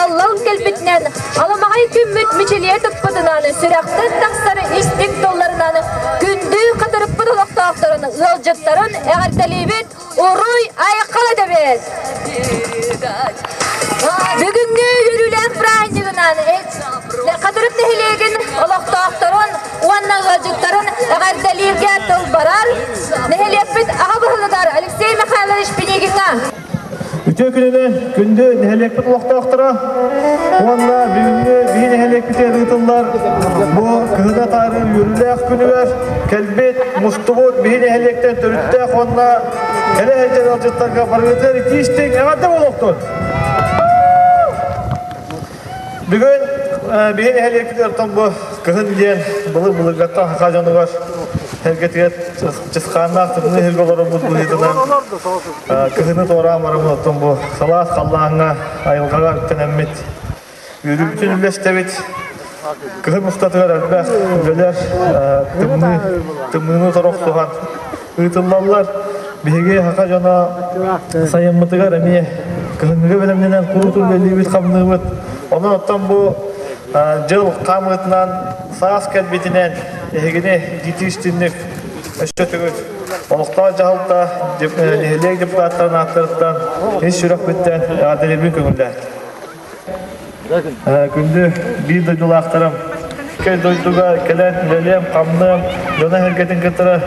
салаллан кэлбитинэн, аламаҕай күммүт мичилийэ туппутунан, сүрэхтэн тахсар истиҥ тылларынан күндү хатырыкпыт олохтоохторун, ыалдьыттарын эҕэрдэлиибит, уруй айхал этэбит! Бүгүҥҥү үөрүүлээх бырааһынньыгынан Хатырык нэһилиэгин олохтоохторун уонна ыалдьыттарын эҕэрдэлииргэ тыл барар. Нэһилиэкпит аҕа баһылыгар Алексей Михайлович Пинигиҥҥа. Үтүө күнүнэн күндү нэһилиэкпит олохтоохторо уонна бүгүҥҥү биһи нэһилиэкпитигэр ыытыллар бу кыһына таарыыр үөрүүлээх күнүгэр кэлбит, мустубут биһи нэһилиэктэн төрүттээх уонна кэлэ сылдьар ыалдьыттарга барыгытыгар итии-истиҥ эҕэрдэ буолуохтун! Бүгүн биһи нэһилиэкпитигэр бу кыһын диэн былыр-былыргаттан саха дьонугар сэргэтигэр чысхааннаах тымныы сиргэ олорорбут быһыытынан кыһыны туораан бараммыт оттон бу сылаас халлааҥҥа айылҕаҕа үктэнэммит үөрүүбүтүн үллэстэбит. Кыһын устатыгар элбэх үлэлэр тымныы тымныыны торохсуһан ыытыллаллар. Биһиги саха дьоно сайыммытыгар эмиэ кыһыҥҥыга бэлэмнэнэн куруук үлэлиибит-хамныыбыт. Онон оттон бу дьыл хаамыытынан саас кэлбитинэн эһигини итии-истинник өссө төгүл олохтоох дьаһалта нэһилиэк депутаттарын ааттарыттан ис сүрэхпиттэн эҕэрдэлиирбин көҥүллээн. Күндү биир дойдулаахтарым, кэл дойдуга кэлэн үлэлиэм, хамныам, дьоно-сэргэтин кытары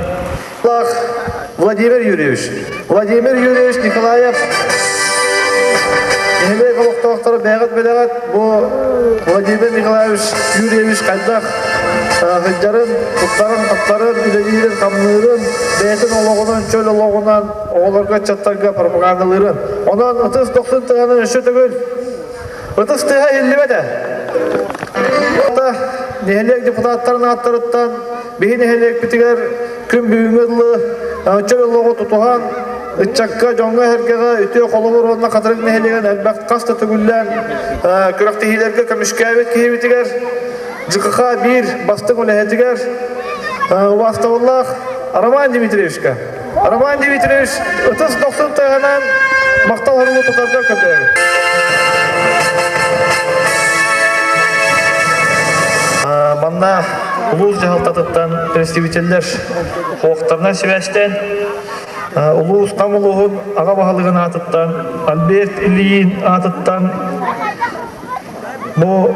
Владимир Юрьевич. Владимир Юрьевич Николаев нэһилиэк олохтоохторо бэйэҕит билэҕит бу Владимир Николаевич Юрьевич хайдах сылдьарын, туттарын-хаптарын, үлэлиирин-хамныырын, бэйэтин олоҕунан, чөл олоҕунан оҕолорго, ыччаттарга пропагандалыырын. Онон ытыс дохсун тыаһынан өссө төгүл ытыс тыаһа иһиллибэт ээ. Нэһилиэк депутаттарын ааттарыттан биһи нэһилиэкпитигэр күн бүгүҥҥэ дылы чөл олоҕу тутуһан, ыччакка, дьоҥҥо-сэргэҕэ үтүө холобур уонна Хатырык нэһилиэгин элбэх хас да төгүллээн күрэхтэһиилэргэ көмүскээбит киһибитигэр ЖКХ биир бастыҥ үлэһитигэр убаастабыллаах Роман Дмитриевичка Роман Дмитриевич ытыс дохсун тыаһынан махтал хоругу тутарга көтөөр. Манна улуус дьаһалтатыттан представителлэр хуохтарынан сибээстээн улуус хам улууһун аҕа баһылыгын аатыттан Альберт Ильин аатыттан бу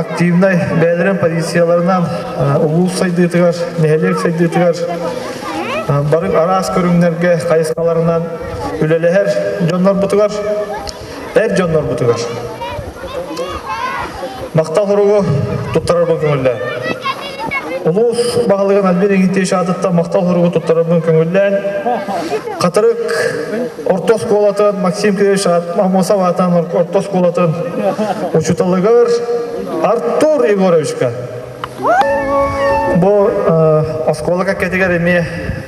активнай бэйэлэрин позицияларынан улуус сайдыытыгар, нэһилиэк сайдыытыгар бары араас көрүҥнэргэ хайысхаларынан үлэлэһэр дьоннорбутугар, эр дьоннорбутугар махтал суругу туттарарбын көҥүллээн. Улуус баһылыгын Альбин Игнатьевич аатыттан махтал суругу туттарарбын көҥүллээн, Хатырык орто оскуолатын Максим Кириллович Аммосов аатынан орто оскуолатын учууталыгар Артур Егоровичка. Бу оскуола кэккэтигэр эмиэ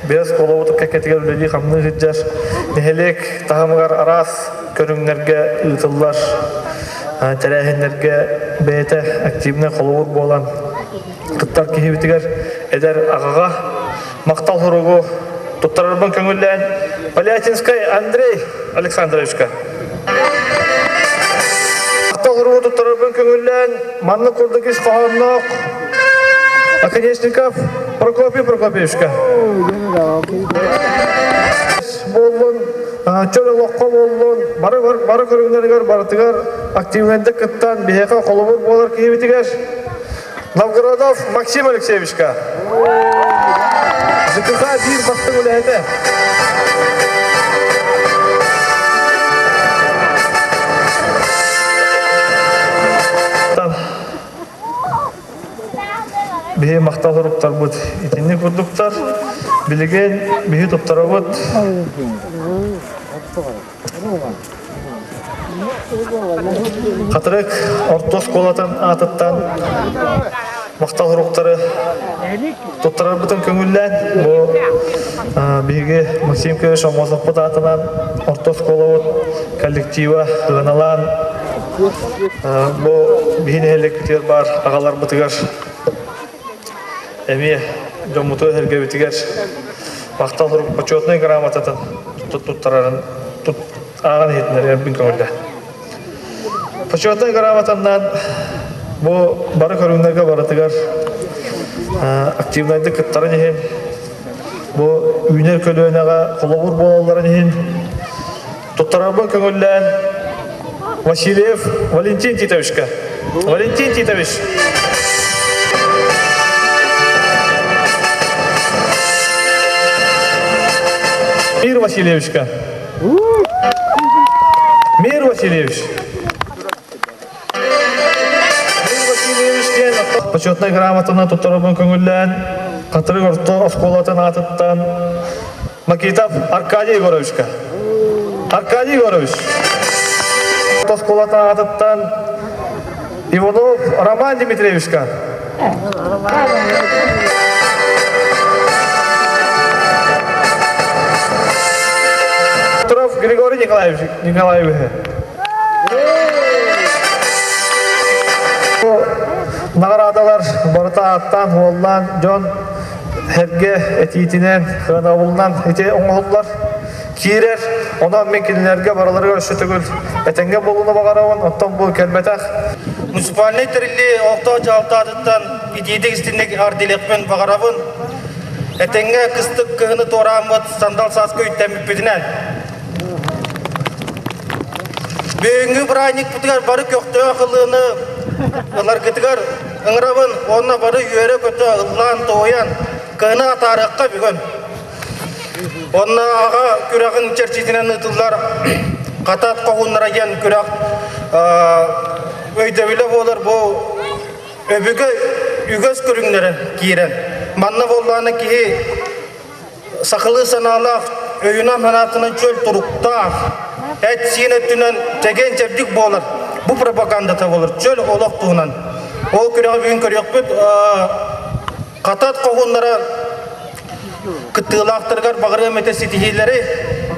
биэс оскуолабыт кэккэтигэр үлэлии-хамныы сылдьар нэһилиэк таһымыгар араас көрүҥнэргэ ыытыллар тэрээһиннэргэ бэйэтэ активнай холобур буолан кыттар киһибитигэр эдэр аҕаҕа махтал суругу туттарарбын көҥүллээн Полятинскай Андрей Александровичка махтал суругу туттарарбын көҥүллээн маннык курдук ис хоһоонноох Оконешников Прокопий Прокопьевичка буоллун, чөл олоххо буоллун, бары бары көрүҥнэригэр барытыгар активнайдык кыттан биһиэхэ холобур буолар киһибитигэр Новгородов Максим Алексеевичка. ЖКХ биир бастыҥ үлэһитэ. Биһи махтал суруктарбыт итинник курдуктар. Билигин биһи туттарабыт. Хатырык орто оскуолатын аатыттан махтал суруктары туттарарбытын көҥүллээн бу биһиги Максим Кириллович Аммосовпут аатынан орто оскуолабыт коллектива сыаналаан бу биһи нэһилиэкпитигэр баар аҕаларбытыгар эмиэ дьоммутугар-сэргэбитигэр махтал сурук почетнай грамотатын туттарарын ааҕан иһитиннэрэрбин көҥүллээн. Почетнай грамотаннан бу бары көрүҥнэргэ барытыгар активнайдык кыттарын иһин, бу үүнэр көлүөнэҕэ холобур буолалларын иһин туттарарбын көҥүллээн Васильев Валентин Титовичка. Валентин Титович. Мир Васильевичка. Мир Васильевич. Мир Васильевич диэн почетнай грамотаны туттарабын көҥүллээн Хатырык орто оскуолатын аатыттан Макитов Аркадий Егоровичка. Аркадий Егорович. Оскуолатын аатыттан Иванов Роман Дмитриевичка. Петров Григорий Николаевич Николаевич. Наҕараадалар барыта ааттаан, уоллаан дьон эргэ этиитинэн, кыанабылынан ити оҥоһуллар, киирэр. Онон мин кинилэргэ барыларыгар өссө төгүл этэҥҥэ буолууну баҕарабын. Оттон бу кэлбэтэх Муниципальнай тэриллии олохтоох дьаһалтатыттан итиитик истинник ардилиэхпин баҕарабын. Этэҥҥэ кыстык кыһыны туорааммыт сандал сааска үктэммиппитинэн. Бүгүҥҥү бырааһынньыкпытыгар бары көхтөөх ылыыны ыларгытыгар ыҥырабын уонна бары үөрэ-көтө ыллаан-туойан кыһыны атаарыахха бүгүн. Онно аҕа күрэҕин чэрчитинэн ыытыллар Хатат хоһууннара диэн күрэх өйдөбүлэ буолар бу өбүгэ үгэс көрүҥнэрэ киирэн. Манна буоллаҕына киһи сахалыы санаалаах, өйүнэн-санаатынан чөл туруктаах, эт-сиин өттүнэн чэгиэн-чэбдик буолар. Бу пропагандата буолар, чөл олох туһунан. Ол күрэҕи бүгүн көрүөхпүт. Хатат хоһууннара кыттыылаахтарыгар баҕарыам этэ ситиһиилэри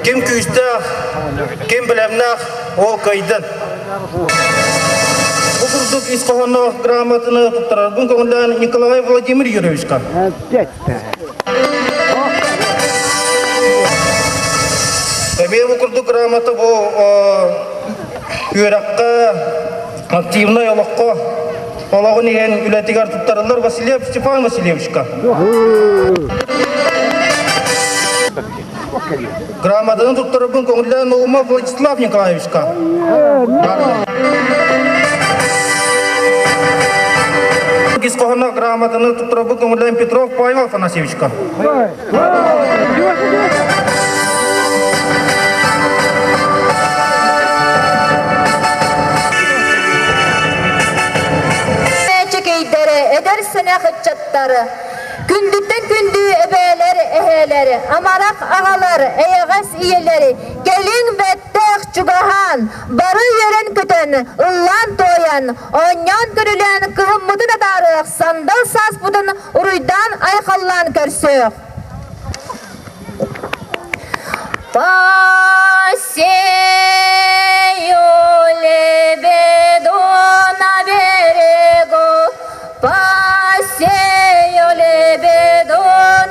ким күүстээх, ким бэлэмнээх, ол кыайдын. Бу курдук ис хоһоонноох грамотаны туттарарбын көҥүллээн Николай Владимир Юрьевичка. Эмиэ бу курдук грамота бу үөрэххэ активнай олоххо олоҕун иһэн үлэтигэр туттарыллар Васильев Степан Васильевичка. Грамотаны туттарарбын көҥүллээн Наумов Владислав Николаевичка. Ис хоһоно грамотаны туттарарбын көҥүллээн Петров Павел Афанасьевичка. Чэкэйдэрэ, эдэр сэнэх ыччаттары, күндүттэн күндү эбээлэр, эһээлэр, амарах аҕалар, эйэҕэс ийэлэри, кэлиҥ бэттэх чугаһаан, бары үөрэн-көтөн, ыллаан-туойан, оонньоон-көрүлээн кыһыммытын атаарыах, сандал сааспытын уруйдаан айхаллаан көрсүөх. Посею лебеду на берегу, посею лебеду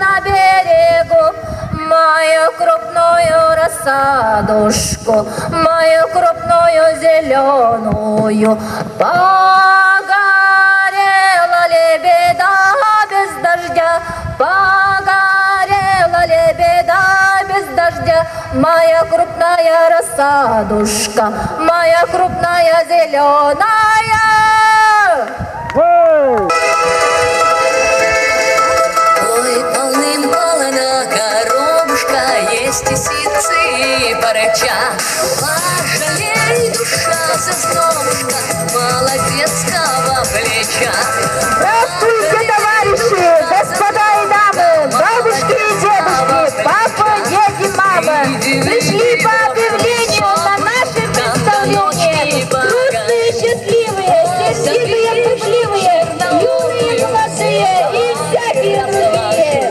на берегу, мою крупную рассадушку, мою крупную зеленую. Погорела лебеда без дождя, погорела лебеда без дождя, моя крупная рассадушка, моя крупная зеленая. Ой, полным-полна коробушка, есть и ситцы, и парча. Пожалей, душа, зазнобушка, молодецкого плеча. Здравствуйте, товарищи, господа и дамы, бабушки и дедушки, папы, дети, мамы. Пришли по объявлению на наше представление. Грустные, счастливые, сердитые, пугливые, юные, молодые и всякие другие.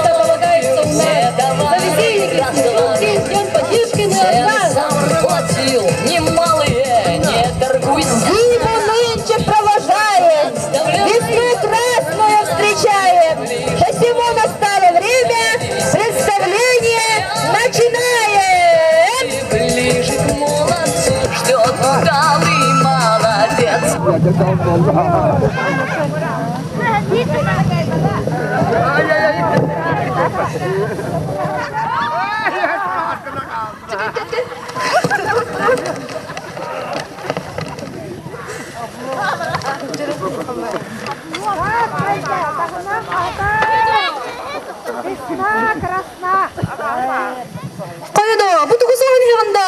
Полагается у нас сам платил немалые, не торгуйся. Зиму нынче провожаем, весну красную встречаем. Посему настало время, представление начинаем! Ближе к молодости. ждет удалый молодец. Хайа да, бу тугу соһон иһэҕин да?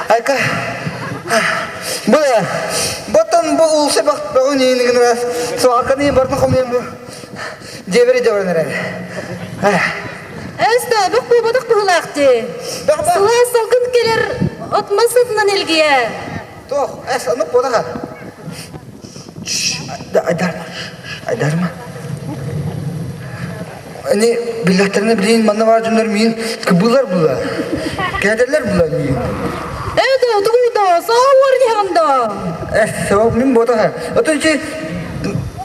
Айка, бу Ботон бу улсы бөҕүн иинигин раз суаканы бартын хомуйан бу дьиэбэри дьэбэрин эрэр. Эс да, бөх буолбатах быһылаах дии. Сылаас салгын кэлэр от мас сытынан илгийэ. Туох, эс, оннук буолаха. Айдарма, айдарма. Ини биллэхтэринэ билин манна баар дьоннор миин кыбылар була. Кээдэллэр була миин. Э да, тугу да, саауар диһэн да. Э, соо мин ботаха. Ото ичи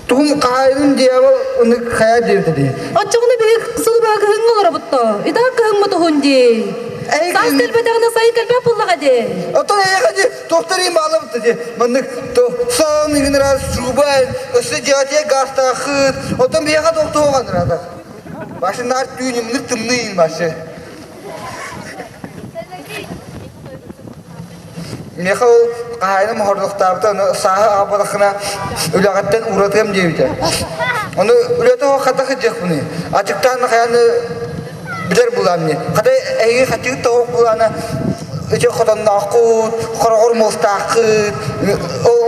тугум хаайын дьявол уну хая диэбитэ дии. Оччоҕуна биһи сылы баҕа кыһыҥҥа олоробут Итак кыһыммыт уһун дии. Саас кэлбэтэҕинэ сайын кэлбэт буоллаҕа дии. Оттон эйиэхэ дии туохтар маалабыт дии. Маннык сон игнрас шубай, өссө дьиэтиэ гаастаахыт. Оттон биһиэхэ тохтуоҕан рада. Башы наар түүнүмнүк тымныйын башы. Миэхэ ол хаһаайыным оһордохтообута, ону сааһы аҕалбатаххына үлэҕиттэн ууратыам диэбитэ. Ону үлэтэ суох хайдах сылдьыахпыный? Ачыктаан хайаан билэр булаам дии. Хата эһиги хаччыгыт да суох булаана ити хотоннооххут, хороҕор муостааххыт,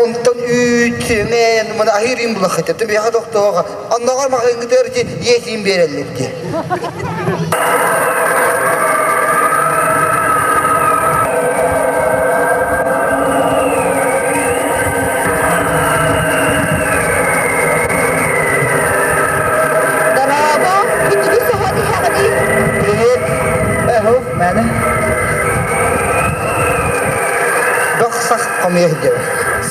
онтон үүт, сиэмэн, маны аһыыр иин булаххыт. Оттон биһиэхэ тохтоох. Оннооҕор маҕаһыыҥҥытыгар ити иэс иин биэрэллэр дии. Дорообо, бүтүгү соһон иһэҕиний? Привет. Эһо, мээнэ. Бөх-сах хомуйа сылдьабын.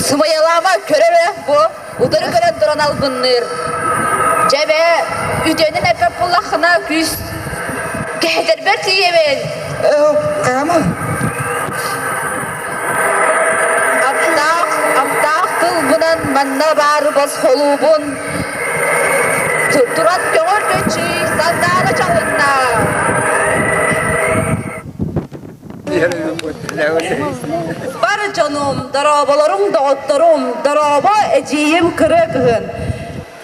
Сымыйалаама көрө бу Утары көрөн туран албынныыр. Дьэ бээ, үтүөнүн эппэт буоллаххына күүс кэһэтэрбэр тиийэбин. Ээ, хайама? Аптаах, аптаах тылбынан манна баары босхолуубун. Туран көҕөр көччүй, сандаара чалынна. Бар дьонум, дорооболорум, доҕотторум, дорообо эдьиийим кырыа кыһын.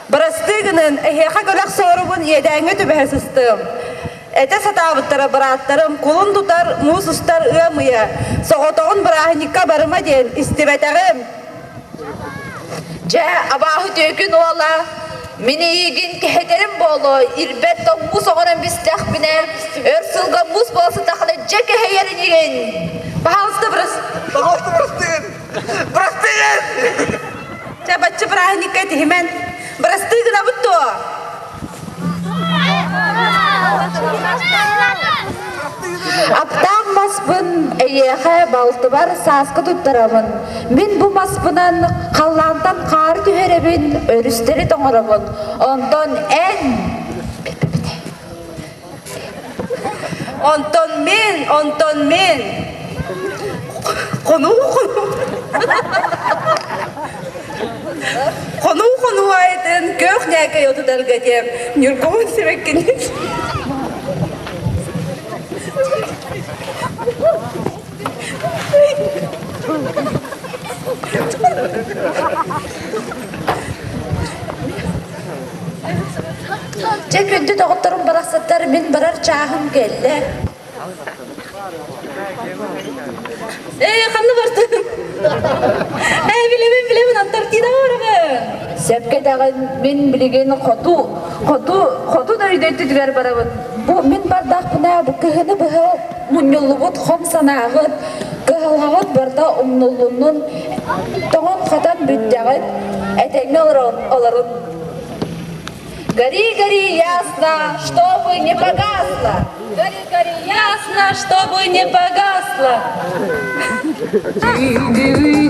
Бырастыы гынын, эһиэхэ көлөх соорубун иэдээҥҥэ түбэһэ сыстым. Этэ сатаабыттара бырааттарым кулун тутар, муус устар ыам ыйа, соҕотоҕун бырааһынньыкка барыма диэн истибэтэҕим. Дьэ, абааһы түөкүн уола, мин эйигин кэһэтэрим буолуо, ирбэт тоҥ муус оҥорон бистэхпинэ, өр сылга муус буола сытаххына дьэ кэһэйэр инигин. Пожалуйста, бырас. Пожалуйста, бырастыгын! Бырастыгын! Чэ, бачча бырааһынньыкка этиһимэн. Бырастыы гынабыт дуо? Аптаах маспын эйиэхэ балтыбар сааскы туттарабын. Мин бу маспынан халлаантан хаары түһэрэбин, өрүстэри тоҥоробун. Онтон эн Онтон мин, онтон мин хонуу хонуу хонуу хонуу айтын көөх нээкэй отутарга диэм Ньургуһун сибэккини Дьэ күндү доҕотторум барахсаттар мин барар чааһым кэллэ. Ээ, ханна бардын? Ээ, билэбин, билэбин, Антарктидаҕа барабын. Сөпкө этэҕин, мин билигин хоту, хоту, хоту дойду өттүгэр барабын. Бу мин бардахпына бу кыһыны быһа мунньуллубут хом санааҕыт, кыһалҕаҕыт барыта умнуллуннун, тоҥон-хатан бүттэҕит, этэҥҥэ олорон олорун. Гори, гори ясно, чтобы не погасло. Гори, гори ясно, чтобы не погасло.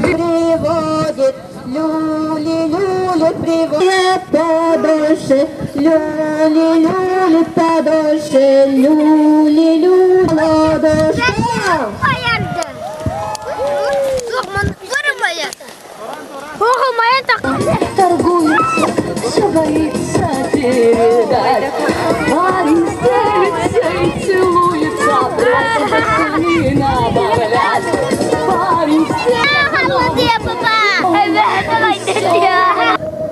Приводит. Люли, люли, привет подольше, люли, люли, подольше, люли, люли, ладоши. Торгуется, все боится передать. Парень стелится и целуется, просит не добавлять. Парень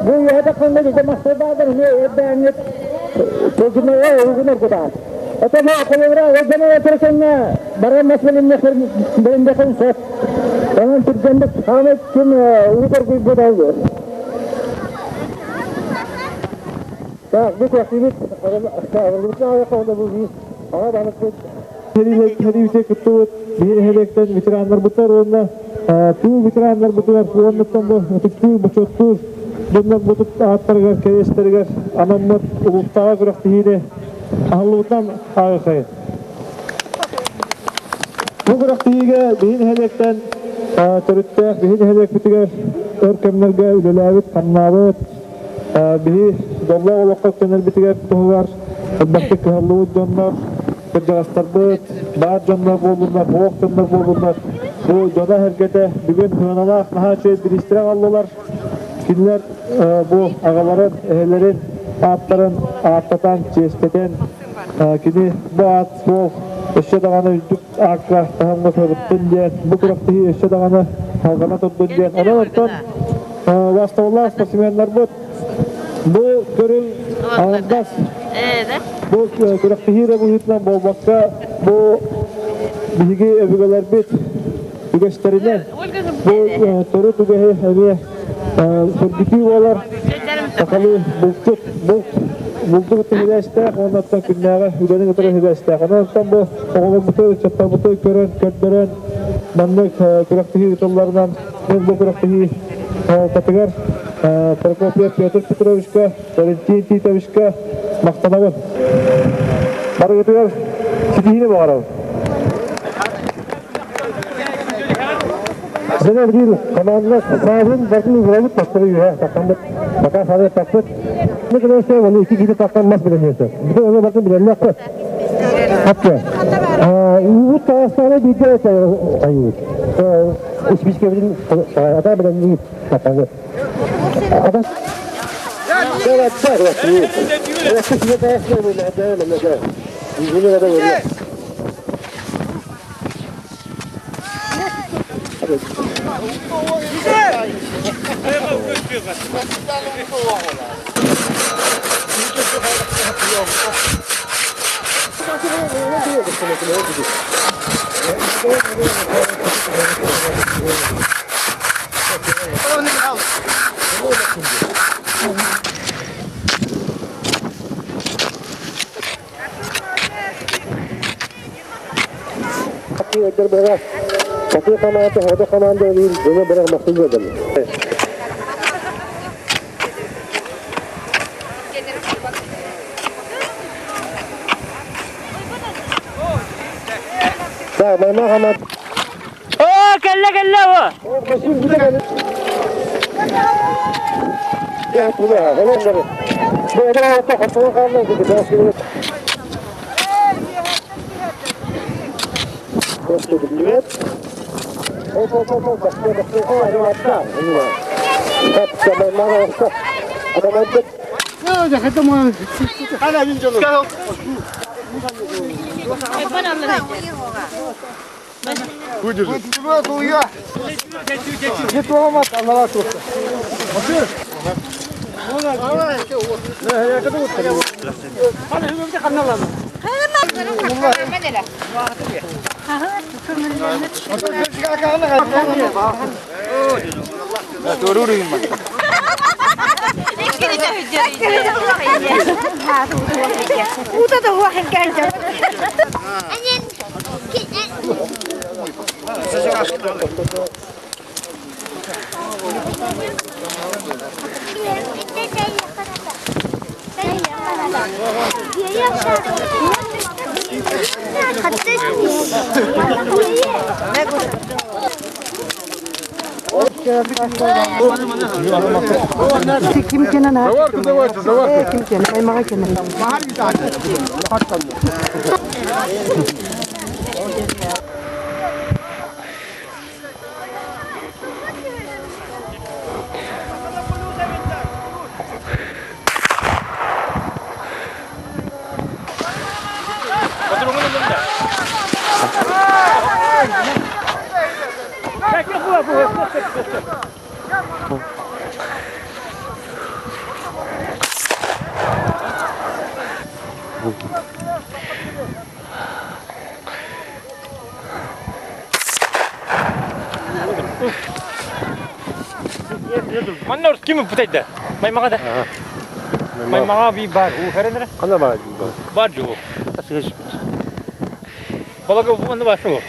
Бу үөһэ ханна дьэ мастардаатар эмиэ эрдээҥҥит тылдьымайа угунар кутаат. Отомо холобура олдьоно отор кэннэ баран мас бэлэмнэхин сөп. Онон түргэнник хаамай ким уу торгуйбут ол. Так, бу көхтүбүт аҕа баһылыкпыт Сэриибитэ кыттыбыт биһи нэһилиэктэн ветераннарбытыгар уонна тыыл ветераннарбытыгар уоннаттан бу ытыктыыр, бочуоттуур дьоннорбут ааттарыгар, кэриэстэригэр анаммыт улуустааҕы күрэхтэһиини аһыллыбытынан ааҕыахайын. Бу күрэхтэһиигэ биһи нэһилиэктэн төрүттээх биһи нэһилиэкпитигэр өр кэмнэргэ үлэлээбит, хамнаабыт, биһи дьоллоох олоххо үктэнэрбитигэр туһугар элбэхтик кыһаллыбыт дьоннор, кырдьаҕастарбыт, баар дьоннор буоллуннар, суох дьоннор буоллуннар, бу дьоно-сэргэтэ бүгүн сыаналаах наһаа үчүгэй бириистэрэ аҕаллылар. Кинилэр бу аҕаларын, эһэлэрин ааттарын ааттатан, чиэстэтэн, кини бу аат суол өссө даҕаны үрдүк аакка таһымҥа сырыттын диэн, бу күрэхтэһии өссө даҕаны салҕана турдун диэн. Онон оттон Бастабыллаах спортсменнарбыт бу көрүҥ аҥардас бу күрэхтэһии эрэ быһыытынан буолбакка бу биһиги өбүгэлэрбит үгэстэринэн бу төрүт үгэһи эмиэ сөргүтүү буолар сахалыы булчут булт булду кытта сибээстээх уонна оттон күннээҕи үлэни кытары сибээстээх. Онон оттон бу оҕолорбутун, ыччаттарбытын көрөн, көрдөрөн маннык күрэхтэһии ыытылларынан Мин бу күрэхтэһии салалтатыгар Прокопьев Петр Петровичка, Валентин Титовичка махтанабын. Барыгытыгар ситиһиини баҕарабын. Дьэ биир команда саабын бартын угулабыт бастары үһэ тахсаммыт пока саабы тахпыт. Мы конечно, оны икки киһи тахсан мас билениэсэ. Бу оны бартын билэллэхпит. Хаппы. Уут таастаана бииргэ айыбыт. Испискэбитин ата билэнниит тахсаны. Ата Сатыы хамаанда, ходу хамаанда өлүүр, дьоно бырах махтыл буолдum. Так, мама хамаанда. О, кэллэ кэллэ о. Ким кенен Ким кенен аймаға кенен. Манна ким путайда? Маймаға да. Маймаға би бар. У хәренер? Қана бар? Бар жу. Балага бу бар шу.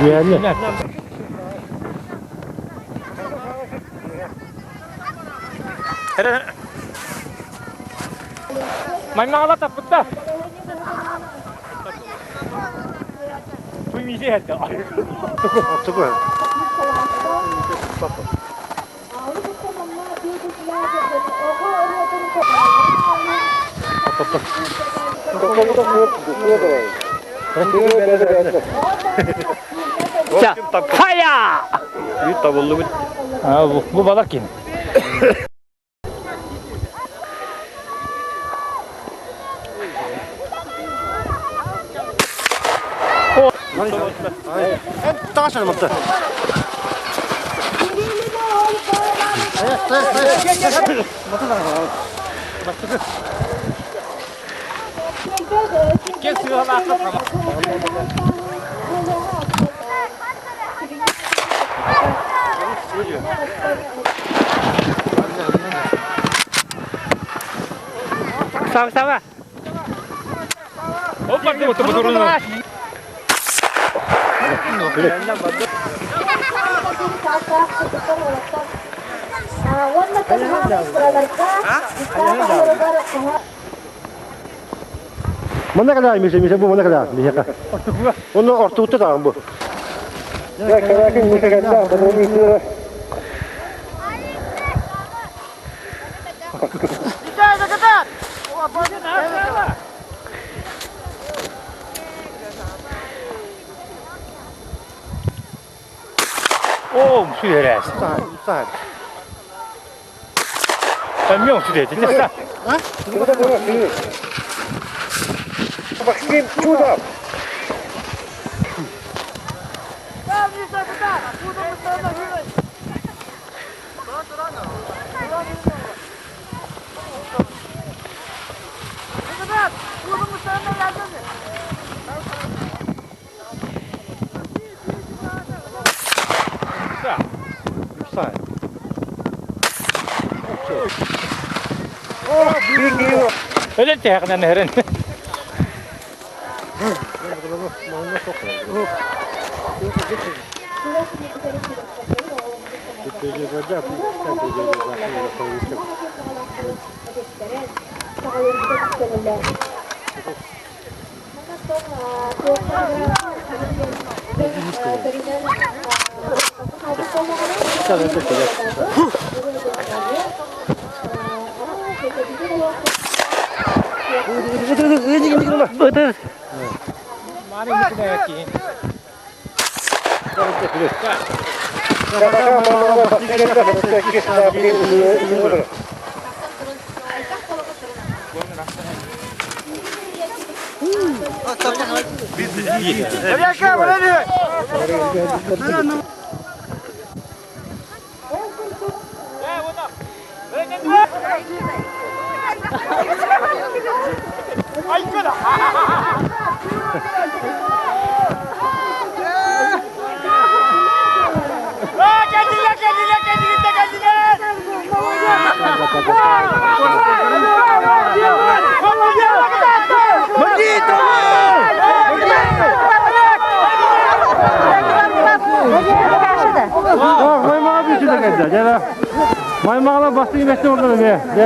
Yani. Маймаҕала таппытта. Туймизе хәтта. Ортугу. Фая! А, бу балак кин. Сава, сава. Опа, ты Манна кала мише мише бу манна кала мише. Оны ортуутта тагын бу. Я каракин мише калла, бу мише. О, сүрәс. Мен сүрәт. Максим Чудов. Öyle tehakna nehrin. Маймаҕалар бастыҥ миэстэ буолла эмиэ. Дьэ,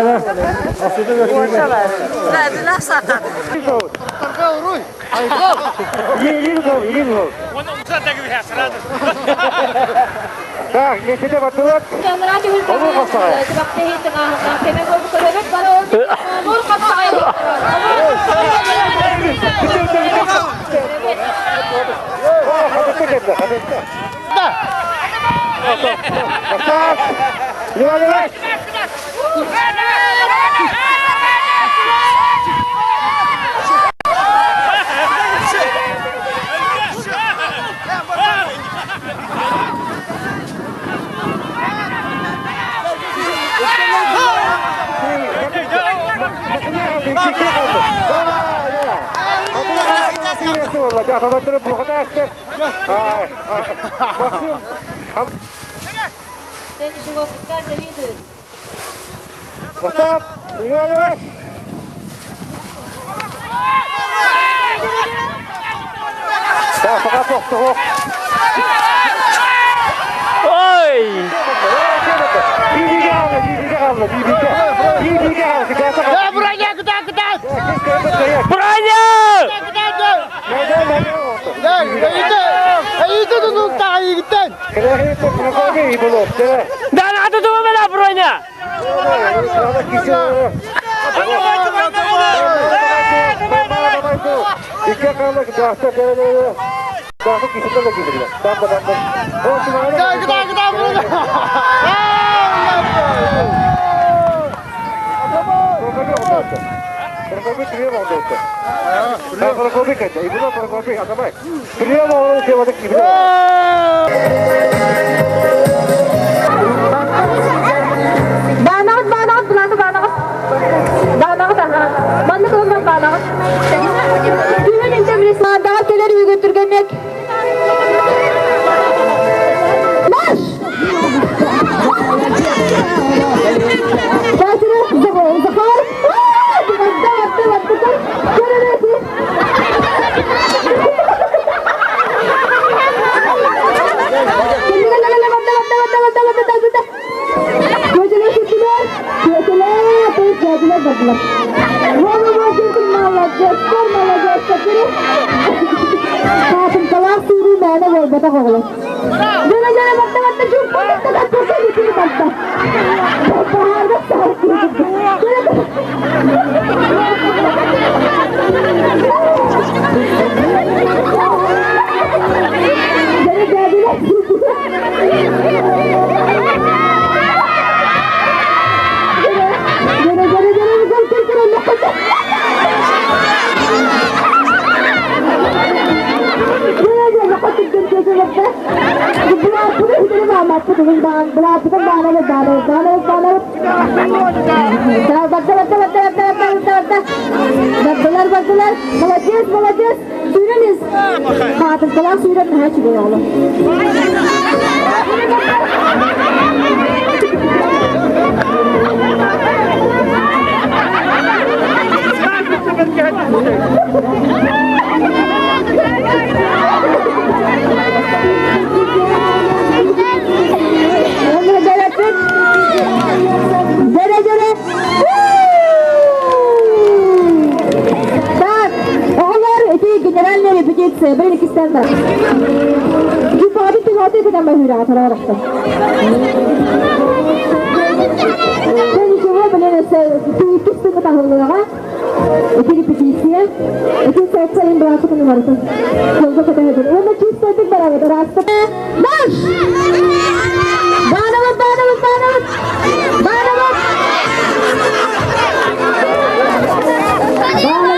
Так, миэстэтэ бардылар. Стоп! Ой! Броня, куда, куда? Броня! Да надо думать, броня! Баанаҕыт, баанаҕыт, былааты баанаҕыт. Баанаҕыт, аха. Маннык ылынан баанаҕыт. Түүн интэмрис маардаҕа кэлэр үйгө түргэнник. Марш! Катя, Захар! Барда, барда, барда. Көрөрөсү. Молодец, молодец! Сүүрэн Хаатынкалаах сүүрэн наһаа үчүгэй оҕолор. Так, оҕолор, ити генеральная репетиция, бір иккистен бар. Жупаҕытын түһээтэ гынан баһыыраҕа тарарахтар. Ничего, блин, иккис күҥҥэ таһыллыаҕа. Ити репетиция. Ити соцсайын быраатыкын барытын. Жолго көтөһөбүн. Уонна чистайдык барабыт, ыраастык. Марш! Баанабыт, баанабыт, баанабыт! Баанабыт! Баанабыт!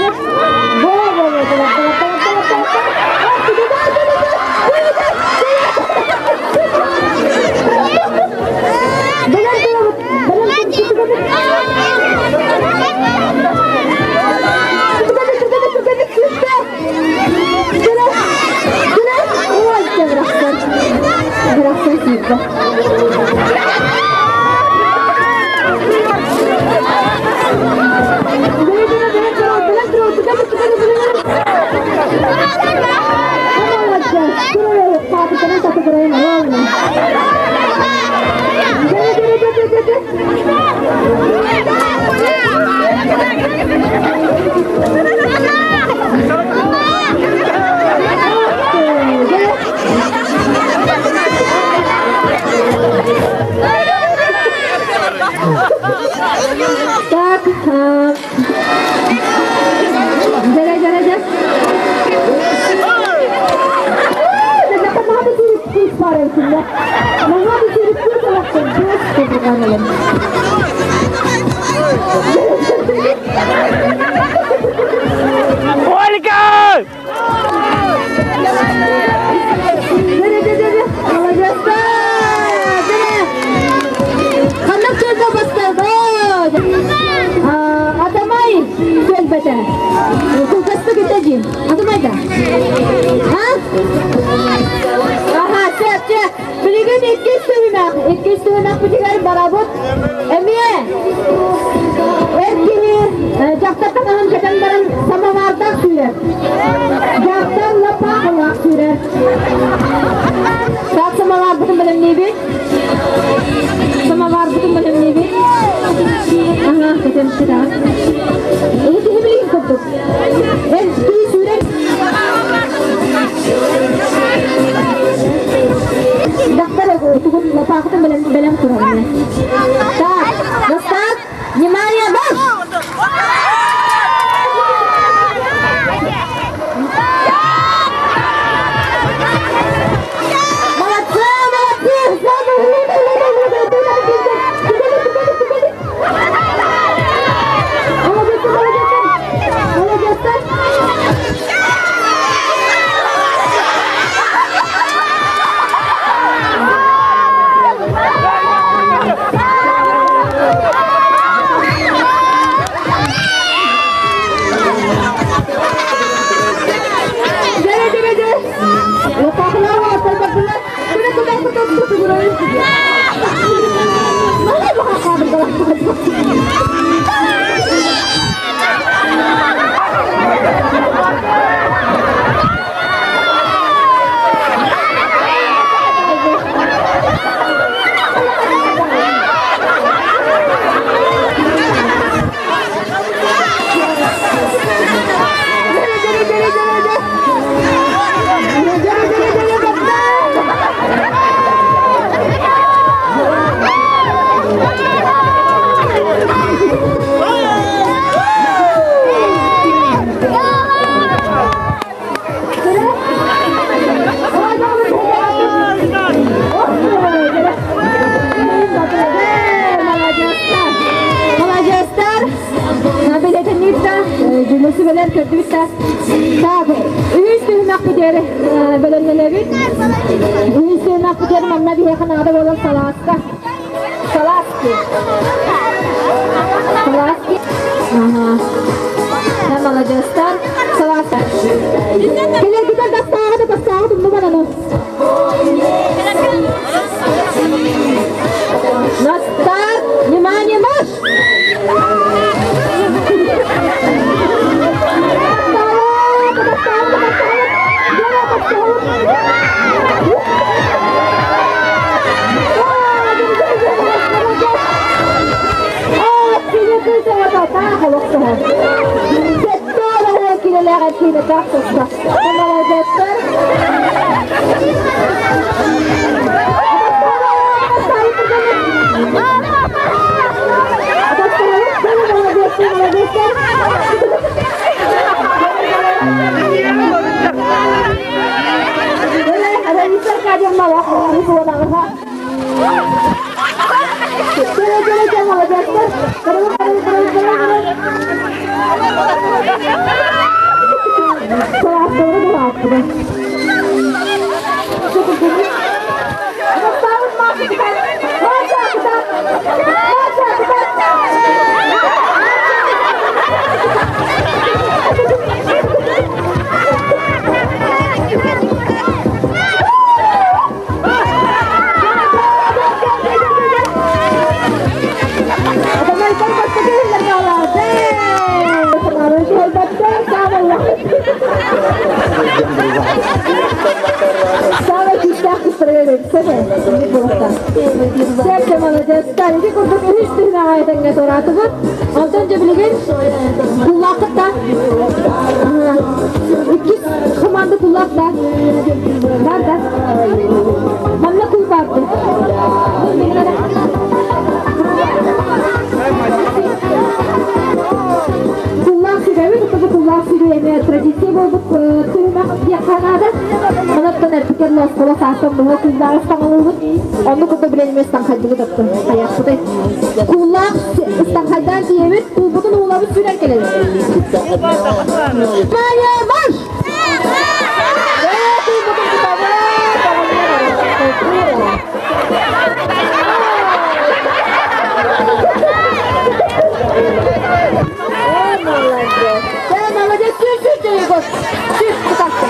Күннэ. Наһаа да сөрүктүү талахтар быыс курдук Ольга! Ханнык түөлбэ бастаабыт? Атамай түөлбэтэ. Кылгастык этэ дии. Атамай да? А? Аха, сөп, сөп. Билигин иккис түһүмэх, иккис түһүмэхпитигэр барабыт. Эмиэ эр киһи дьахтар таҥаһын кэтэн баран самовардаах сүүрэр. Дьахтар лаппаахылаах сүүрэр. Так самоварбытын бэлэмниибит. Самоварбытын бэлэмниибит. Ага, кэтэн кэтэҕит. Эһи киһи билигин курдук. Эр киһи сүүрэр. Дьахтар тугун лапаахытын бэлэм, бэлэм турар. Так, достав, внимание, марш! Молодцы, молодцы! Молодцы, молодцы! Молодцы! Маладьыастар! Билэтинниир да, сүбэлэр көрдүбүт да. Так, үһүс түһүмэхпитигэр бэлэмнэнэбит. Үһүс түһүмэхпитигэр манна биһиэхэ наада буолар салааска. Салааски. Салааски. Ага. Маладьыастар. Салааска. Кэлэргитэр бастааҕы да бастааҕы тумнубан аны. На старт! Внимание, марш! Саамай күүстээх кыстарыгар Сэргэ молодецтар, ити курдук үһүс түһүмэҕэ этэҥҥэ туораатыбыт. Онтон дьэ билигин куллааххыт да иккис команда куллаах да бар да манна кул барды. Куллаах сүбэбит, бу куллаах сүбэ эмиэ традиция буолбут түһүмэх диэххэ наада. Онон эрпикер. оскуола саастан быһа кууллаах ыстаҥалыыбыт. Оннук курдук билэн эмиэ ыстаҥхайдыбыт оттон хайыахпытый. Кууллаах ыстаҥхайдаан тиийэбит, куулбутун уулабыт сүүрэн кэлэбит. Майа марш! Ээ, куулбутун тутабыт, оҕонньор Ээ, молодец. Ээ, молодец, сүр, сүр, Егор. Сүр, кытаатта.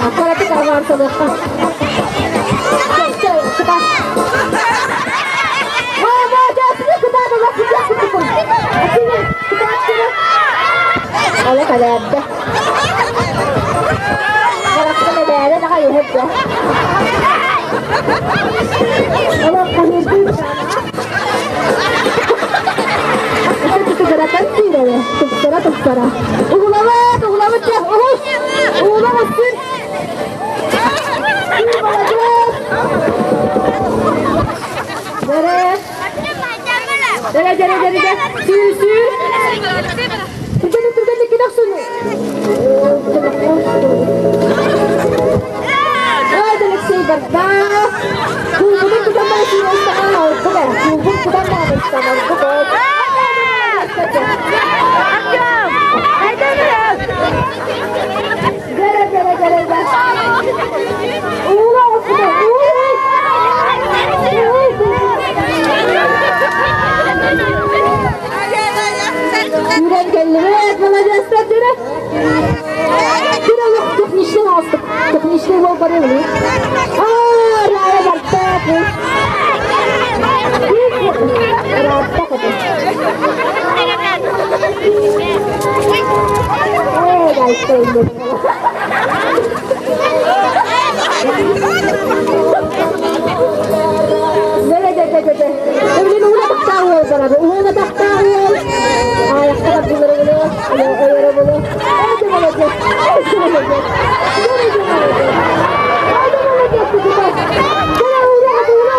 Аппараты авансалыахха. Чэ, кытаат. Олох элээрдэ. Харахтан элээрэн аҕай иһэрдэ. Олох хаһыытыы. Тупсарatan сүүрэрэ, тупсара тупсара. Угулабыт, угулабыт дьэ, уһус! Угулам өссүн! Молодец! Дэрэ! Дэрэ, дэрэ, дэрэ, дэрэ! Сүүр, сүүр! Түргэнник, түргэнник кин охсун! Ой, Алексей барда! Кулбунун тутан бара сүүрэн ордук ээ. Кулбун тутан бара ордук Дэрэ, дэрэ, дэрэ, дэрэ. Уула охсута, уула! Сүүрэн кэллибит, маладьыастар дэрэ. Дэрэ олох техничный оҥостук. Техничный уол барыылыы. Аа, Рая барта. Ыраатта хотун. Ээ, дайта Дэ-дэ-дэ-дэ-дэ. Эбилин ууна тахтаа уол барар. Ууна тахтаа уол. Аайахта бардылар булу. Ойоро булу. Эйде молодец. Эйде молодец. Эйде молодец. Эйде молодец. Кэлэ ууна ууна.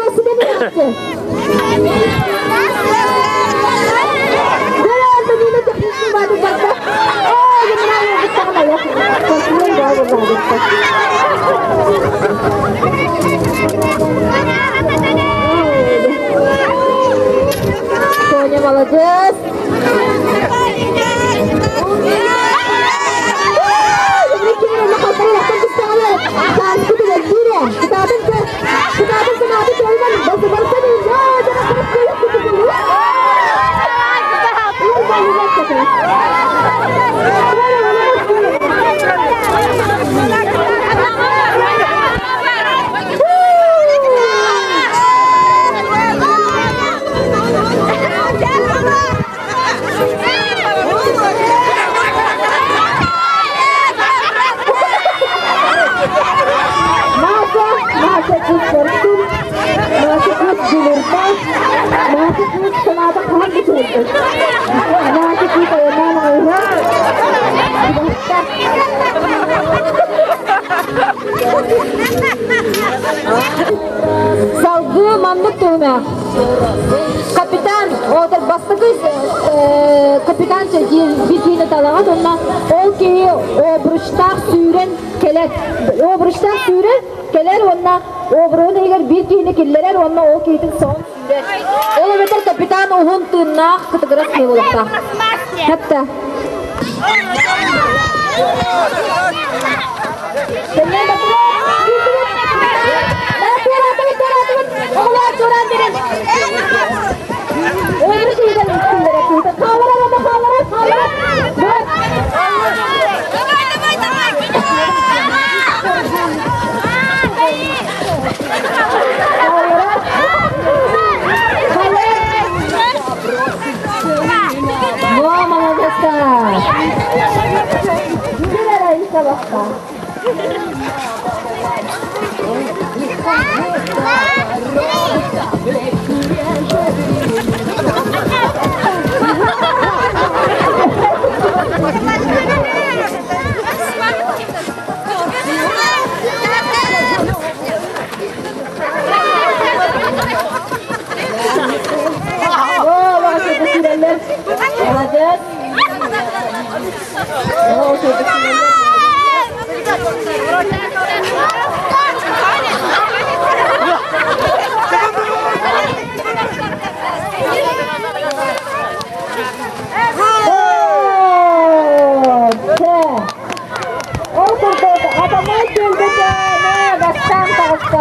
Сүр, сүр, сүр. Соня молодец! Маша, Маша кыыс көрсүн, Маша кыыс дьулурбат, Маша кыыс санаата хаһан да чугурбат. Маша кыыс айаннаан аҕайыһар, Салгыы маннык туһунах. Капитан, отор бастакы капитан биир талаҕын уонна ол киһи обручтаах сүүрэн кэлэр. Обручтаах сүүрэн кэлэр уонна обруһун иһигэр биир киһини киллэрэр уонна ол киһитин соһон сүүрэр. Ол эбэтэр капитан уһун тыыннаах кытыгырас киһи буолуохтаах. Хатта. Во, молодец! Ол курдук Атамай түөлбэтэ бастаан таҕыста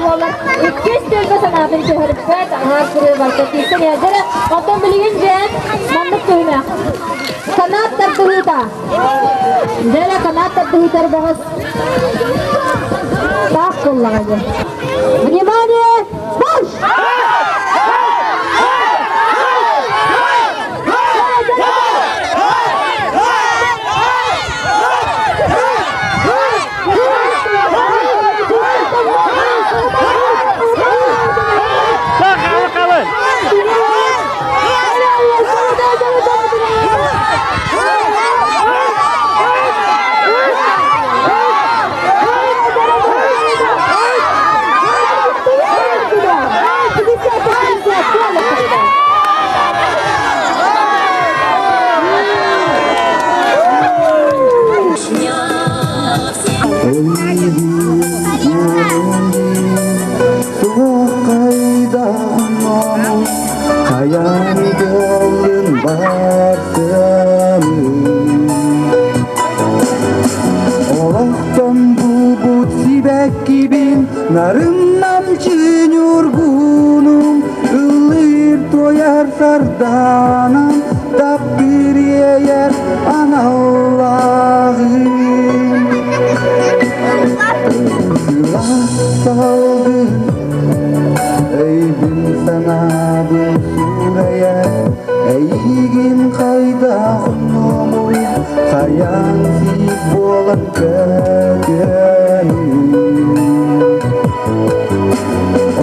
буолар иккис түөлбэ санаатын түһэрбэт аһаар сырыы барда тиийсэн иһэрдэрэ оттон билигин дьэ маннык түһүмэх канат тардыһыыта дьэ канат тардыһыытар бөҕөс таах кыллаҕа дьэ внимание марш Хайаан буоллун бартымын Олохтон булбут сибэккибин Нарыннам чүнүргунум Ыллыыр туойар сардаанам Таптыыр иэйэр аналлааҕым Сылаас салгын Өйбүн санаабын суурайа Эйигин хайдах умнуомуй Хайаан сиик буолан көтүөмүй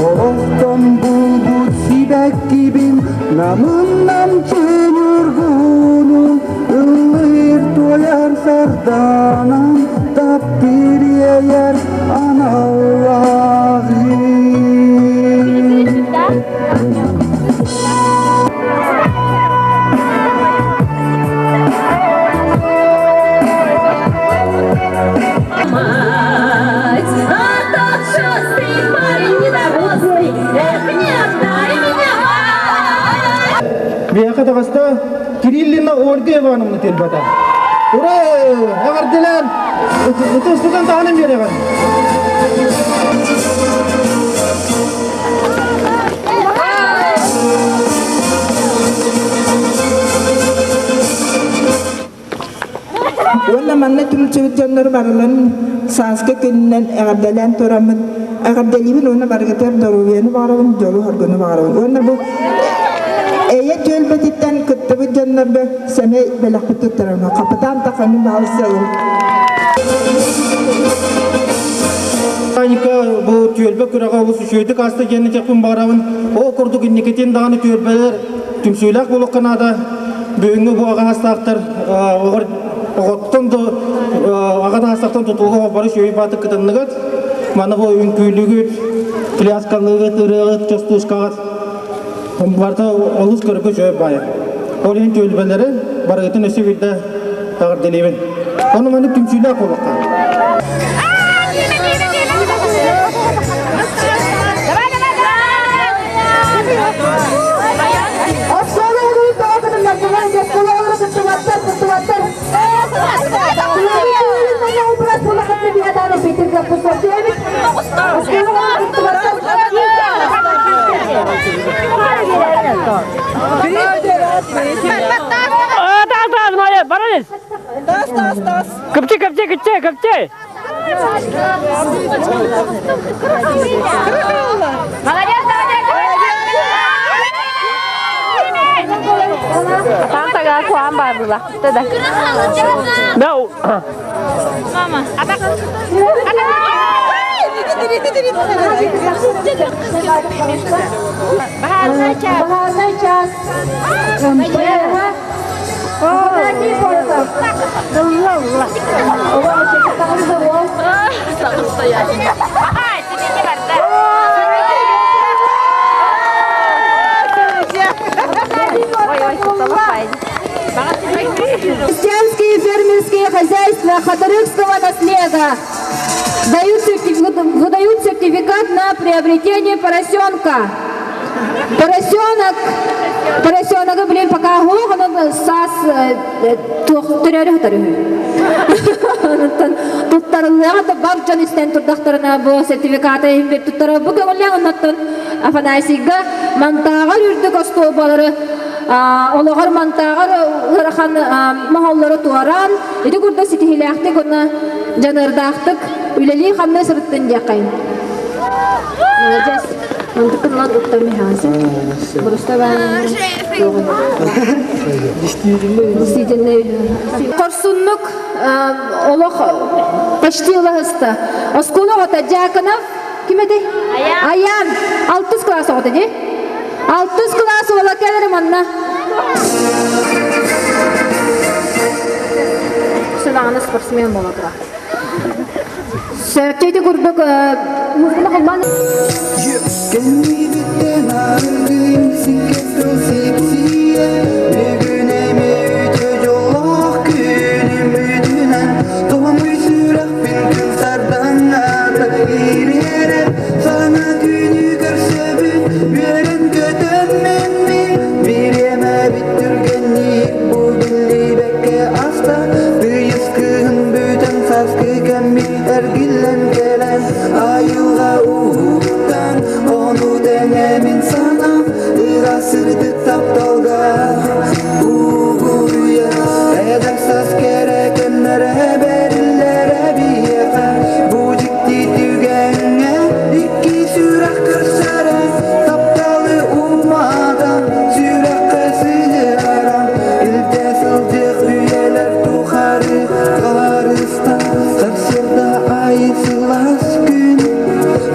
Олохтон булбут сибэккибин Намын намчын ургунум Ыллыыр туойар сардаанам Таптыыр иэйэр аналлааҕым Биһиэхэ таҕыста Кириллина Ольга Ивановна тэлбэтэ. Ура! Эҕэрдэлээн! Ытыстытын таһынан биэрэҕин. Уонна манна түмсүбүт дьоннору барыларын сааскы күнүнэн эҕэрдэлээн тураммыт эҕэрдэлиибин уонна барыгытыгар доруобуйаны баҕарабын, дьолу-соргуну баҕарабын. Уонна бу эйэ түөлбэтиттэн кыттыбыт дьоннорго сэмэй бэлэхпит туттарабын. Хапытаан таханы баһылсыалым. Аника бу түөлбэ күрэҕэ олус үчүгэйдик ааста диэн этиэхпин баҕарабын. Ол курдук инникитин даҕаны түөлбэлэр түмсүүлээх буолуохха наада. Бүгүҥҥү бу аҕа астаахтар оҕоттон да аҕа таастахтан тутулуга бары үчүгэй баатык кытынныгыт. Маны бу үҥкүүлүгүт, пляскалыгыт, ырыаҕыт, частушкаҕыт барыта олус көргө үчүгэй баайа. Ол иһин түөлбэлэри барыгытын өссө биирдэ эҕэрдэлиибин. Ону маннык түмсүүлээх буолуохха. Тас, тас, моя, баранец. Тас, тас, тас. Кыпчы, кыпчы, кыпчы, кыпчы. Молодец, молодец! Тантага куан бар була. Да. Да. Мама. Баһаарынай час. Крестьянские фермерские хозяйства Хатырыкского наслега дают выдают сертификат на приобретение поросенка. Поросенок, поросеногы, блин, пока онон саас төрөөрү сытар үһү. Туттарыллыаҕа да бар дьон истэн турдахтарына бу сертификаты иһин бир туттара бу көҥүллээх оннуттан Афанасийга мантааҕар үрдүк остуолбалары олоҕор мантааҕар ыарахан моһоллору туораан ити курдук ситиһиилээхтик уонна дьаныардаахтык үлэлии-хамныы сырыттын диэххэйин. Молодец. Мантыкын лан уттан михаансы. Просто Действительно. Хорсуннук олох почти ылаһыста. Оскуола оҕото Дьяконов ким этэй? Аян. Алтыс класс оҕото дии. Алтыс класс уола кэлэр манна. Сылаҕына спортсмен буола тура. Сөптөйдү курдук музыканы холбоон Кэннибиттэн арыгын сиккэ сипсийэ Бүгүн эмиэ үтүө дьоллоох күнүм бүтүнэн Тоҥуй сүрэхпин күн сардаҥата ириэрэр Саҥа күнү көрсөбүн үөрэн көтөн мин Бириэмэбит түргэнник бу биллибэккэ аста Тыйыс кыһын бүтэн сааскы кэммит эргиллэн кэлэн Айылҕа уһуктан ону тэҥэ мин санаам Ыра сырдык тапталга угуйа Эдэр саас кэрэ кэмнэрэ бэриллэрэ биһиэхэ Бу дьикти түгэҥҥэ икки сүрэх көрсөрө Тапталы уматан сүрэххэ сыһыаран Илдьэ сылдьыах үйэлэр тухары харыстан Сарсыарда аайы сылаас күн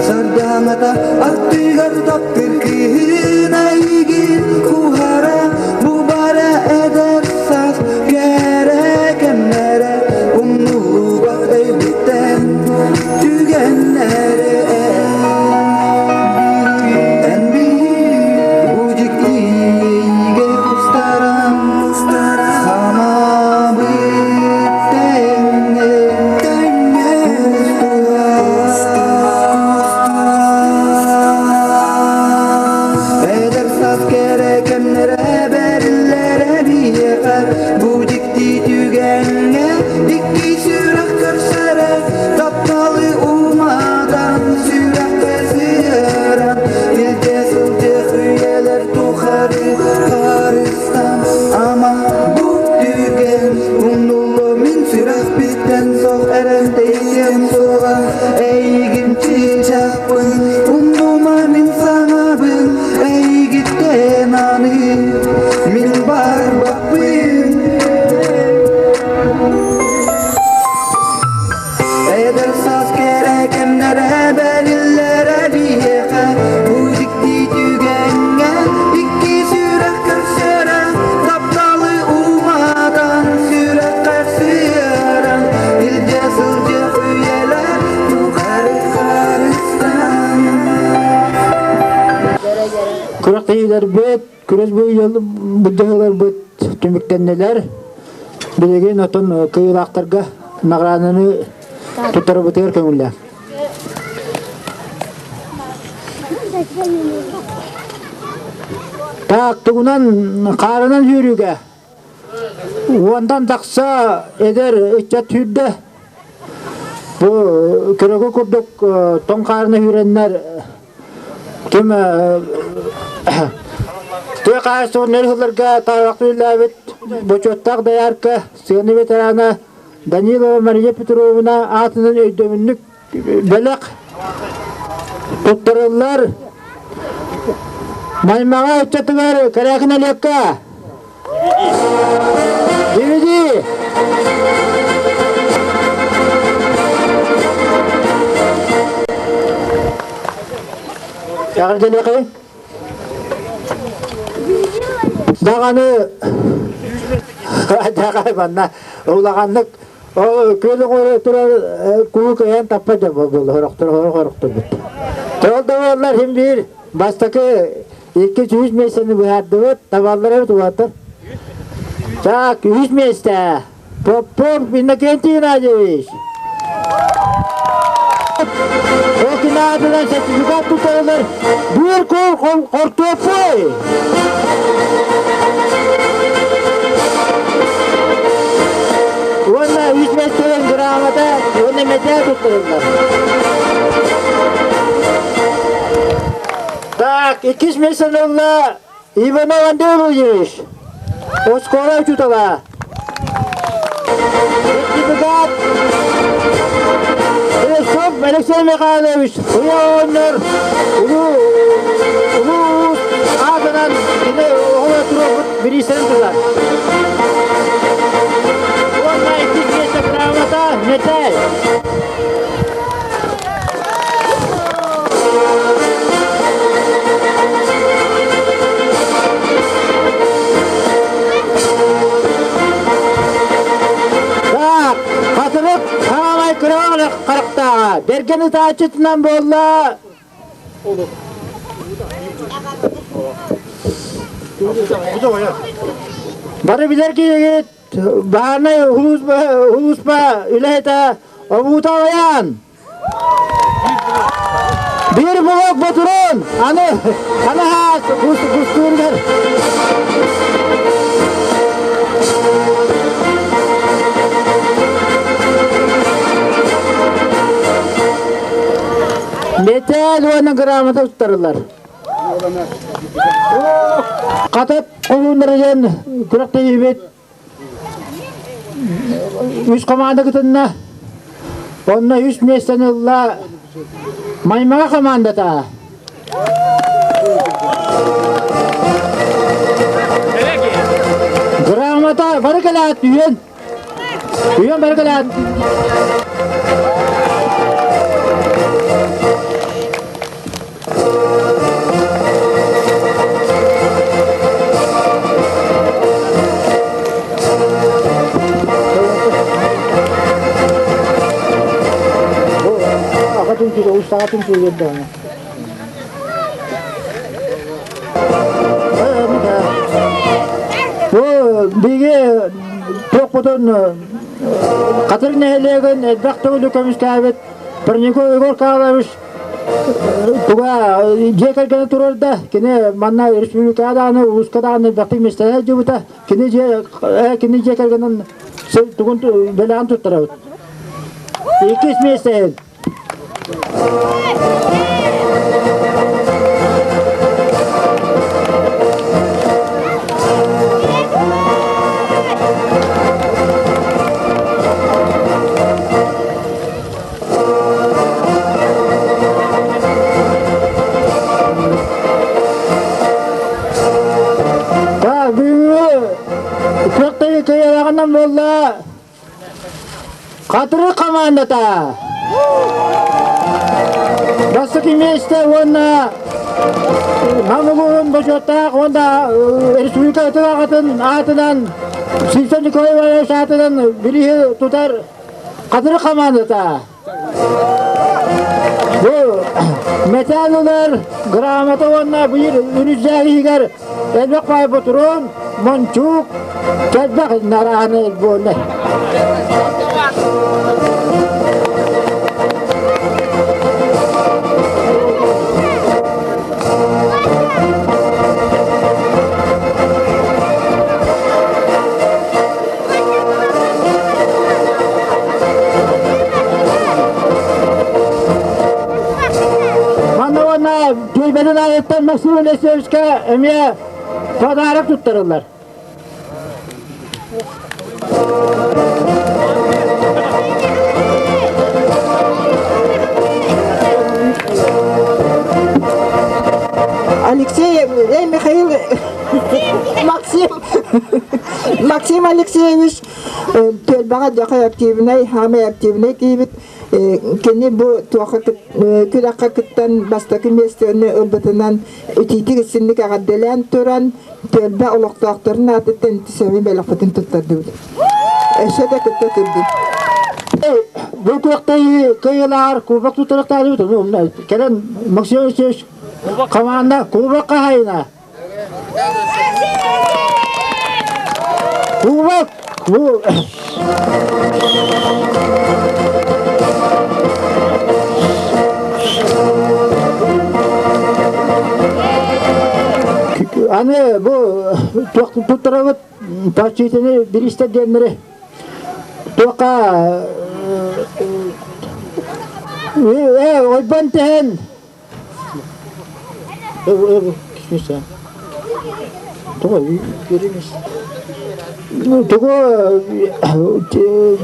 Сардаҥата аттыгар таптыыр кыыһын эйигин куһара Бу бара эдэр саас кэрэ кэмнэрэ Умнуллубат өйбүттэн түгэннэрэ Эн биир бу дьиктигэ кустаран Санаабыт тэҥҥэ Эдэр саас кэрэ кэмнэрэ бэриллэрэ биһиэхэ Бу дьикти түгэҥҥэ икки сүрэх көрсөрө Тапталы уматан сүрэххэ сыһыаран Илдьэ сылдьыах үйэлэр тухары харыстан Ама бу түгэн умнуллуо мин сүрэхпиттэн суох эрэнтэйиэм суоҕа Эйигин чыычаахпын умнума мин саҥабын Эйигиттэн аны мин барбаппын Эдэр саас кэрэ кэмнэрэ бэриллэрэ биһиэхэ Бу дьикти түгэҥҥэ икки сүрэх көрсөрө Тапталы уматан сүрэххэ сыһыаран Илдьэ сылдьыах үйэлэр тухары харыстан Күрэхтэһиилэрбит, күрэс былдьаһыыларбыт түмүктэннилэр. Билигин отон кыайыылаахтарга наҕарааданы туттарабытыгар көҥүллээх. Так, тугунан хаарынан сүүрүүгэ уонтан тахса эдэр ыччат сүүрдэ. Бу көрөгө курдук тоҥ хаарына сүүрэннэр Ким тыа хаһаайыстыбатын өр сылларга таарахты үлэлээбит бочуоттаах доярка, сыана ветерана Данилова Мария Петровна аатынан өйдөбүнньүк бэлэх туттарыллар. Маймаҕа ыччатыгар Корякин Олекка DVD! Эҕэрдэлиэхэй. Даҕаны дьаҕай манна улаханнык күөл оҥоро турар куу кыайан таппат дьон буолла хорохтор хорохторбут. Ол да буоллар син биир бастакы Икки үс миэстэни быһаардыбыт, табаллар эбит улаатар. Так, үс миэстэ. Попов Иннокентий Геннадьевич. Окинаатынан сертификат туталлар. Бір кол хортуоппуй. Уонна үс миэстэлэн грамота уонна мэтээл туттарыллар. Так, иккис миэстэни ылла Иванов Андрей Владимирович, оскуола учуутала. Депутат Ростов Алексей Михайлович уйа оҕонньор улуу улуу аатынан кини оҕолор туруорбут бириистэрин тутар. Уонна иккис миэстэ грамота мэтээл. Так, хатырык хаамай кыраҕа харахтааҕа бэргэн ытааччытынан буолла. Бары билэр киһигит баһаарынай улууспа үлэһитэ Обуута Аян. Биир булок ботурун, аны аны хаас кустуургар. Металл уонна грамота туттарылар. Хатат холууннара диэн күрэхтэһиибит Үс команда кытынна. Онно үс миэстэни ылла Маймаҕа командата. Грамота бары кэлээт үйэн. Үйэн бары кэлээт. Бу биһиги туохпутун Хатыр нэһилиэгин элбэх төгүлү көмүскээбит Парников Егор Карлович Туга дьиэ кэргэнэ турар да, кини манна республикаҕа даҕаны, улууска даҕаны элбэхтик миэстэлэһэ сылдьыбыта. Кини дьиэ кини дьиэ кэргэнин тугун бэлэҕин туттарабыт. Иккис миэстэһин. Бүгүҥҥү күрэхтэһии кыайыылааҕынан буолла Хатырык хамаандата. Бастакы миэстэ уонна Нам улууһун бочуоттаах уонна республика ытык аҕатын аатынан Симсон Николай Иванович аатынан бирииһи тутар Хатырык хамаандата. Бу мэтээл ылар грамота уонна биир үрүсээх иһигэр элбэх баай ботуруон, мончуук, элбэх нарааны буолла. Манна уонна түөлбэтин аайыттан Максим Алексеевичка эмиэ подарок туттарыллар. Алексей, эй, Михаил, Максим, Максим Алексеевич түөлбэҕэ дьахай активнай, хаамай активнай киһибит. Кини бу туохха күрэххэ кыттан бастакы миэстэни ылбытынан итиитик исинник эҕэрдэлээн туран түөлбэ олохтоохторун аатыттан ити бэлэхпитин туттардыбыт. Өссө да кытта турдун. Бу күрэхтэһии кыайыылааҕар кубок туттарыахтаах кэлэн Максим Алексеевич. Команда Кубок хаһайына. Кубок! Бу Аны бу туттарабыт почтаны биристер диэннэри туохха ойбон тэһэн Тугу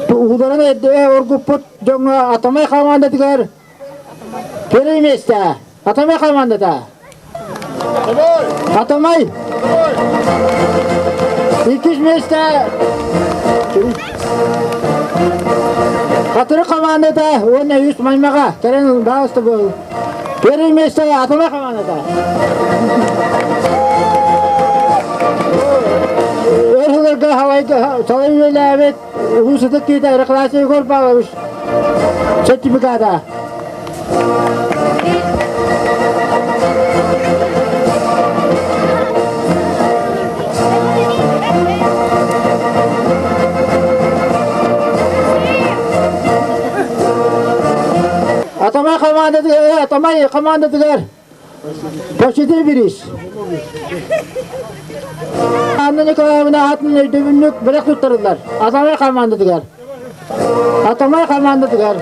ууларын эрдэ оргуппут дьоҥҥо Атамай хамаандатыгар первое место. Атамай хамаандата. Атамай. Иккис место. Хатыры хамаандата уонна үс маймаҕа кэлэн баҕаста буол. Первое место Атамай хамаандата. Өр сылларга салай үлэлээбит улуус ытык киһитэ Рекласия Егор Павлович сертификата. Атамай командатыгар, Атамай командатыгар почти бирис. Анна Николаевна атын өйдөбүннүк бэлэх туттарыллар. Атамай командатыгар. Атамай командатыгар.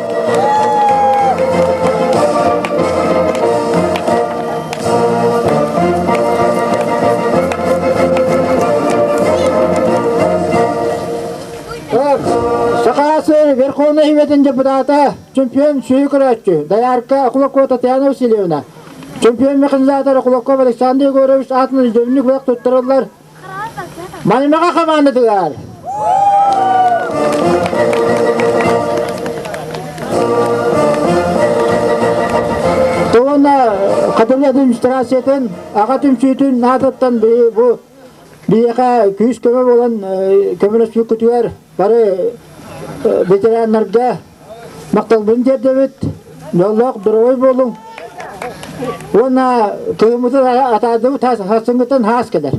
Сахасы Верховный Советын депутата, чемпион сүйі көрәтші, доярка Кулакова Татьяна Васильевна, чемпион механизатор Кулаков Александр Егорович атын өйдөбүннүк бэлэх туттарыллар. Маймаҕа хамаандатыгар Туона Хатылы администрациятын аҕа түмсүүтүн наадаттан бу биһиэхэ күүс-көмө буолан көмөлөспүккүтүгэр бары ветераннарга махталбын тиэрдэбит. Дьоллоох доруобай буолуҥ. Уонна кыһыммытын атаардыбыт, хасыҥҥытын хаас кэлэр.